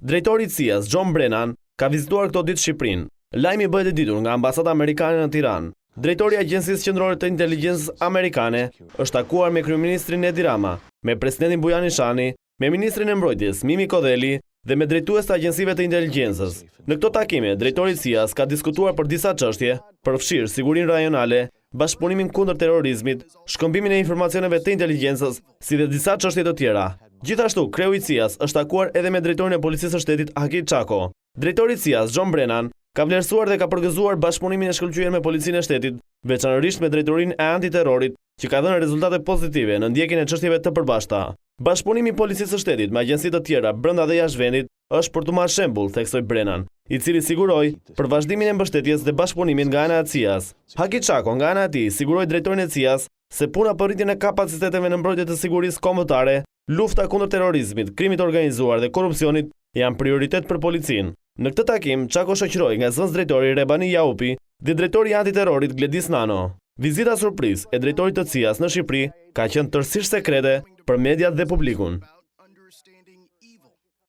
Drejtori i CIA-s, John Brennan, ka vizituar këto ditë Shqipërinë. Lajmi bëhet i ditur nga ambasada amerikane në Tiranë. Drejtori i Agjencisë Qendrore të Inteligjencës Amerikane është takuar me kryeministrin Edi Rama, me presidentin Bujar Nishani, me ministrin e Mbrojtjes, Mimi Kodheli dhe me drejtues të agjencive të inteligjencës. Në këto takime, drejtori i CIA-s ka diskutuar për disa çështje, përfshirë sigurinë rajonale, bashkëpunimin kundër terrorizmit, shkëmbimin e informacioneve të inteligjencës, si dhe disa çështje të tjera. Gjithashtu, kreu i CIA-s është takuar edhe me drejtorin e Policisë së Shtetit Haki Çako. Drejtori i CIA-s, John Brennan, ka vlerësuar dhe ka përgëzuar bashkëpunimin e shkëlqyer me Policinë e Shtetit, veçanërisht me Drejtorinë e Antiterrorit, që ka dhënë rezultate pozitive në ndjekjen e çështjeve të përbashkëta. Bashkëpunimi i Policisë së Shtetit me agjenci të tjera brenda dhe jashtë vendit është për t'u marrë shembull, theksoi Brennan, i cili siguroi për vazhdimin e mbështetjes dhe bashkëpunimit nga ana e CIA-s. Haki Çako, nga ana e tij, siguroi drejtorin e CIA-s se puna për rritjen e kapaciteteve në mbrojtje të sigurisë kombëtare, lufta kundër terrorizmit, krimit të organizuar dhe korrupsionit janë prioritet për policinë. Në këtë takim, Çako shoqërohej nga zëvendësdrejtori Rebani Jaupi dhe drejtori i antiterrorit Gledis Nano. Vizita surprizë e drejtorit të CIA-s në Shqipëri ka qenë tërësisht sekrete për mediat dhe publikun.